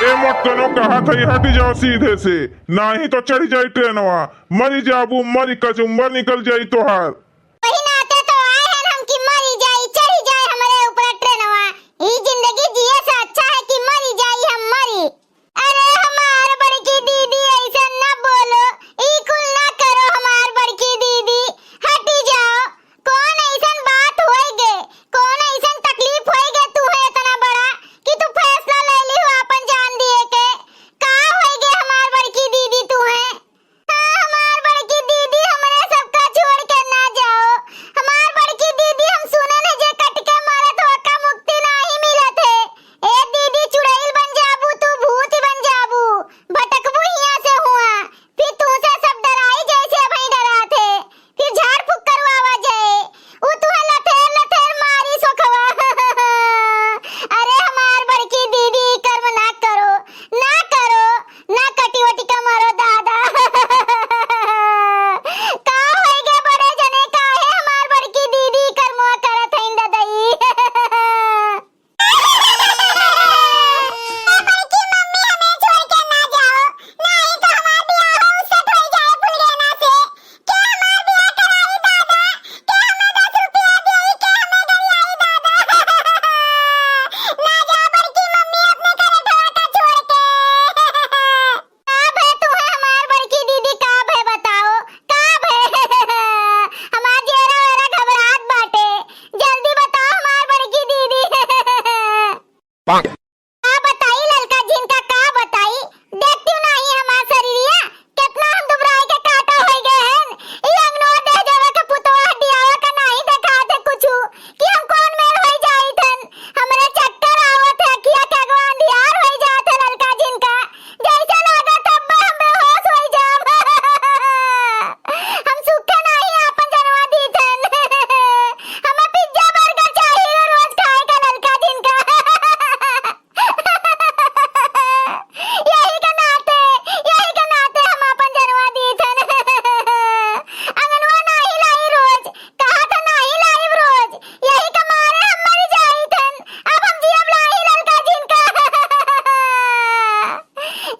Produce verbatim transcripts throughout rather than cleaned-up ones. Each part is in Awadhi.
ए मोटकनो, कहत हई हटि जाओ सीधे से, नाहीं तो चढ़ि जाई ट्रेनवा। मरि जाबू, मरि कचुम्बर निकल जाई तोहार। वही नाते तो आए हैं हम कि मरि जाई, चढ़ि जाए हमरे ऊपर ट्रेनवा। ई जिंदगी जिए से अच्छा है कि मरि जाई हम, मरि। अरे हमार बड़की दीदी, ऐसे न बोलो, ई कुल न करो हमार बड़की दीदी, हटि जाओ। कौन ऐसन बात होई गे, कौन ऐसन तकलीफ होई गे तुहे इतना बड़ा कि तू फैसला ले लिहो आपन जान दिए के? का होई गे हमार बड़की दीदी तुहे? हाँ, हमार बड़की दीदी, हमरे सबका छोड़ के ना जाओ। हमार बड़की दीदी, हम सुनन है जे कट के मरत ओका मुक्ति नाहीं मिलत है। ए दीदी, चुड़ैल बन जाबू तू, भूत बन जाबू, भटकबू हियां से हुआं, फिर तुहसे सब डराई जैसे अबहीं डरात है, फिर झाड़ फूक करवावा जाए, उ तुहे लथेर लथेर मारी सोखवा। अरे हमार बड़की दीदी, ई कर्म ना करो, ना करो, ना कटी वटी का मारो दादा। का होई गे बड़े जने, काहे हमार बड़की दीदी ई कर्मवा करत हईन ददई? ए बड़की मम्मी, हमें छोड़ के ना जाओ, नाहीं तो हमार बियाह उससे होई जाए फुलगेना से। के हमार बियाह कराई दादा, के हमें दस रुपया देई, के हमें गरियाई दादा। ना जा बड़की मम्मी, अपने घरे ढोटा छोड़ के। का भे तुहे हमार बड़की दीदी, का भे बताओ, का भे? हमार जियरा वेरा घबरात बाटे, जल्दी बताओ हमार बड़की दीदी। का बताई ललका झिनका, का बताई, देखतिउ नाहीं हमार शरीरिया, केतना हम दुबराई के काटा होइ गए हन। ई अंगनवा दहिजरवा के पुतवा हड्डियावा का नाहीं देखात है कुछु, कि हम कौन मेर होइ जाइत हन। हमरे चक्कर आवत है, अखिया के अगवा अंधियार होइ जात है ललका झिनका, जैसे लागत अब्बे हम बेहोश होइ जाब। हम सुखे नाहीं आपन जनवा दीत हन। हमें पिज्जा बर्गर चाहिए रोज खाए का ललका झिनका। यही के नाते, यही के नाते हम आपन जनवा दीत हन। अंगनवा नाहीं लाई रोज, कहा था नाहीं लाइब रोज, यही के मारे हम मरि जाइत हन। अब हम जियब नाहीं ललका झिनका।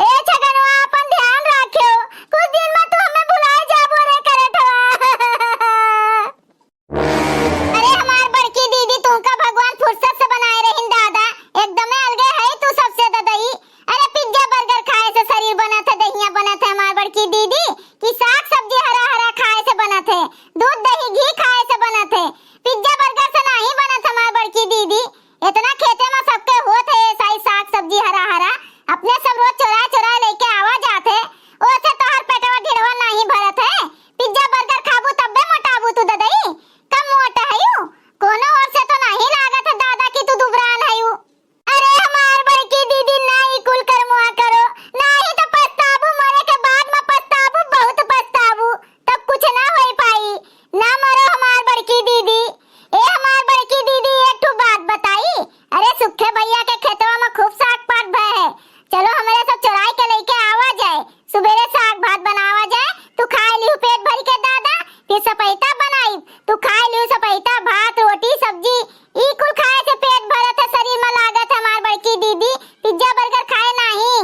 ए छगनवा, आपन ध्यान राख्यो, कुछ दिन में तू हमें भुलाए जाबो रे करठवा। अरे हमार बड़की दीदी, तुमका भगवान फुर्सत से बनाए रहिन दादा, एकदमे अलगे है तू सबसे ददई। अरे पिज्जा बर्गर खाए से शरीर बनत है, दहिया बनत है हमार बड़की दीदी, कि साग सब्जी हरा हरा खाए से बनत है, दूध दही घी खाए से बनत है, पिज्जा बर्गर से नाहीं बनत हमार बड़की दीदी। इतना खेते में सबके होत है ऐसा ही साग सब्जी हरा हरा, अपने सब रोज चोराए चोराए लेके आवा जात है, ओसे तोहर पेटवा ढिढ़वा नाहीं भरत है। पिज्जा बर्गर खाबू तब्बे मोटाबू तू ददई, कम मोट हयू, कोनो ओर से तो नाहीं लागत है दादा कि तू दुबरान हयू। अरे हमार बड़की दीदी, ना ई कुल करमुआ करो, नाहीं तो पछताबू, मरे के बाद में पछताबू, बहुत पछताबू, तब कुछ ना होइ पाई। ना मरो हमार बड़की दीदी। ए हमार बड़की दीदी, एक ठो बात बताई, अरे सुखे भैया के खेतवा में खूब साग पात भय है, चलो हमरे सब चोराई के लेके आवा जाए, सुबेरे साग भात बनावा जाए, तू खाए लिहू पेट भरि के दादा, फिर सपैता बनाई, तू खाए लिहू सपैता, भात, रोटी, सब्जी, ई कुल खाए से पेट भरत है, शरीर में लागत है हमार बड़की दीदी, पिज्जा बर्गर खाए नाहीं।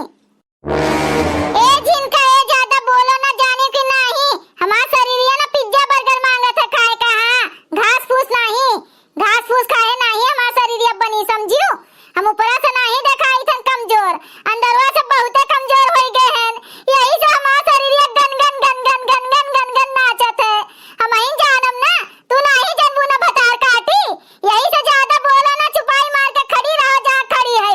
ए झिनका, ए ज्यादा बोलो ना, जानी कि नाहीं, हमार शरीरिया ना पिज्जा बर्गर मांगत है खाए का, हाँ, घास फूस नाहीं। घास फूस खाए नाहीं हमार शरीर अब बनी, समझियो? हम ऊपरा से नाहीं देखाइत हन कमजोर, अंदरवा से बहुते कमजोर होइ गए हन। यही से हमार शरीर गन गन गन गन गन गन गन गन नाचत है। हमहीं जानम ना, तू नाहीं जनबू ना भतार काटी। यही से ज्यादा बोला ना, चुपाई मार के खड़ी रहो जहाँ खड़ी है।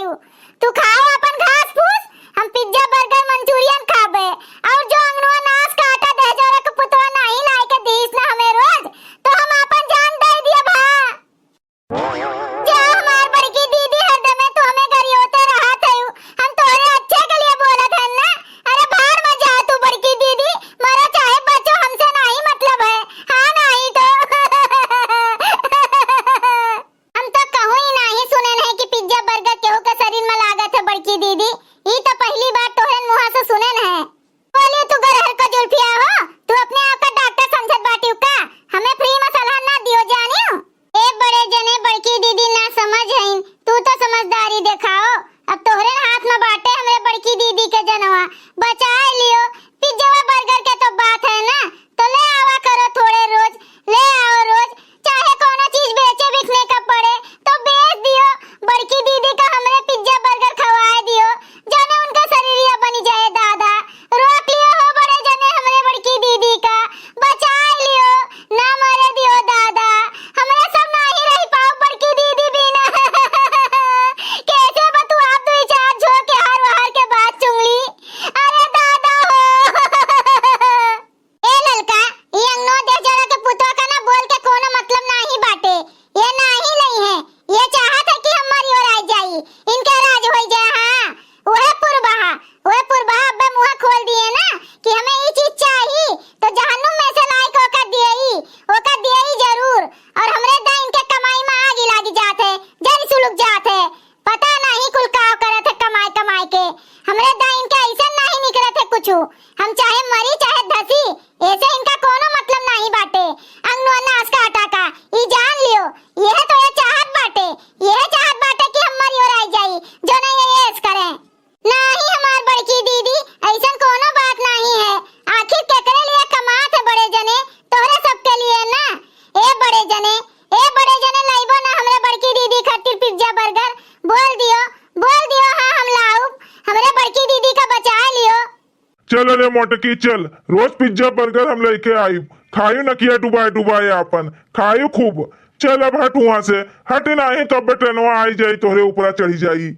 तू खाओ अपन घास फूस, हम पिज्जा बर्गर मंचूरियन खाबे। और जो अंगनवा नास काटा दहिजरा के पुतवा नाहीं लाए के दीस ना हमें रोज, तो हम अपन जान दे दिए भा। जा हमार बड़की दीदी, हरदमे तू हमें गरियोते रहत हयू। हम तोहरे अच्छे के लिए बोलत हन ना। अरे भाड़ में जा तू बड़की दीदी, मरो चाहे बचो, हमसे नाहीं मतलब है। हाँ नाहीं तो। हम तो कहूँ ही नाहीं सुनेन है कि पिज्जा बर्गर केहू के शरीर में लागत है बड़की दीदी। ई तो पहली बार तोहरे मुँह से सुनेन है। बोलियो तू गरहर का जुल्फिया हो, तू अपने आप का डॉक्टर समझत बाटियो का? हमें फ्री में सलाह ना दियो जानियो। ए बड़े जने बड़की दीदी ना समझ हईन, तू तो समझदारी देखाओ। अब तोहरे हाथ में बाटे हमरे छू, हम चाहे मरी चाहे धसी, एसे इनका कोनो मतलब नाही बाटे। अंगनवा नास का हटा का, ई जान लियो, यह तो ये चाहत बाटे, यह चाहत बाटे कि हम मरी और आई जाई, जो नहीं ये ऐस करें। नाही हमार बड़की दीदी, ऐसन कोनो बात नाही है। आखिर केकरे लिए कमात है बड़े जने? तोहरे सबके लिए ना। ए बड़े जने, ए बड़े जने, लाइबो ना हमरे बड़की दीदी खातिर पिज्जा बर्गर? बोल दियो, बोल दियो, हाँ हम लाउब। हमरे बड़की दीदी का बचा लियो। चल रे मोटकी, चल, रोज पिज्जा बर्गर हम लेके आइब। खायू नकिया डुबाए डुबाए आपन, खायू खूब। चल अब हट हुआं से, हट नाही तो अब ट्रेनवा आई जाई, तोहरे ऊपरा चढ़ी जाई।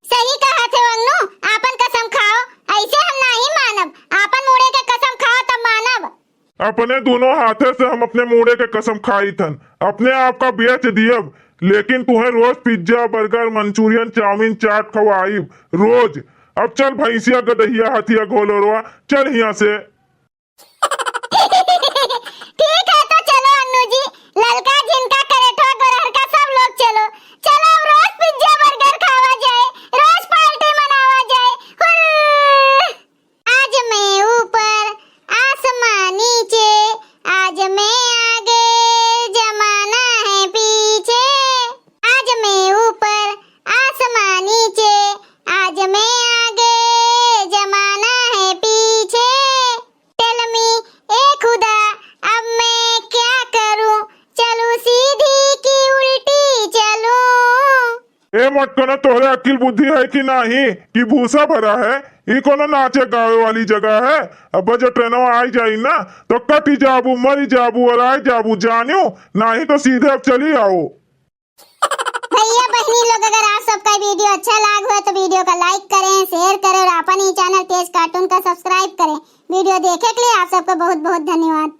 सही कहत है अंगनू, आपन कसम खाओ, ऐसे हम नाही मानब, आपन मूड़े के कसम खाओ तब मानब। अपने दुनो हाथे से हम अपने मूड़े के कसम खाइत हन, अपने आप का बेच दियब, लेकिन तुहें रोज पिज्जा, बर्गर, मंचूरियन, चाउमीन, चाट खवाइब, रोज। अब चल भैंसिया, गदहिया, हथिया, घोलरवा, चल हियां से। ठीक है, तो चलो अन्नू जी, ललका, झिनका, करेठवा, गोरहरका, सब लोग चलो, चलो अब रोज पिज्जा बर्गर खावा जाए, रोज पार्टी मनावा जाए। हुर्र! आज मैं ऊपर, आसमां नीचे, आज मैं आगे, जमाना है पीछे। आज मैं ऊपर, आसमां नीचे, आज मैं आगे, जमाना है पीछे। Tell me, ए खुदा, अब मैं क्या करूं? चलूं सीधी कि उल्टी चलूं? ए मटकना, तोहरे अकिल बुद्धि है कि नाही कि भूसा भरा है? ई कोनो नाचे गावे वाली जगह है? अब जो ट्रेनवा आई जाई ना, तो कटी जाबू, मरी जाबू और आई जाबू, जानियो, नाही तो सीधे अब चली आओ। भैया बहनी लोग, अगर आप सबका वीडियो अच्छा लाग हो तो वीडियो का like करें, share करें और अपन ही चैनल तेज कार्टून का subscribe करें। वीडियो देखे के लिए आप सबको बहुत बहुत धन्यवाद।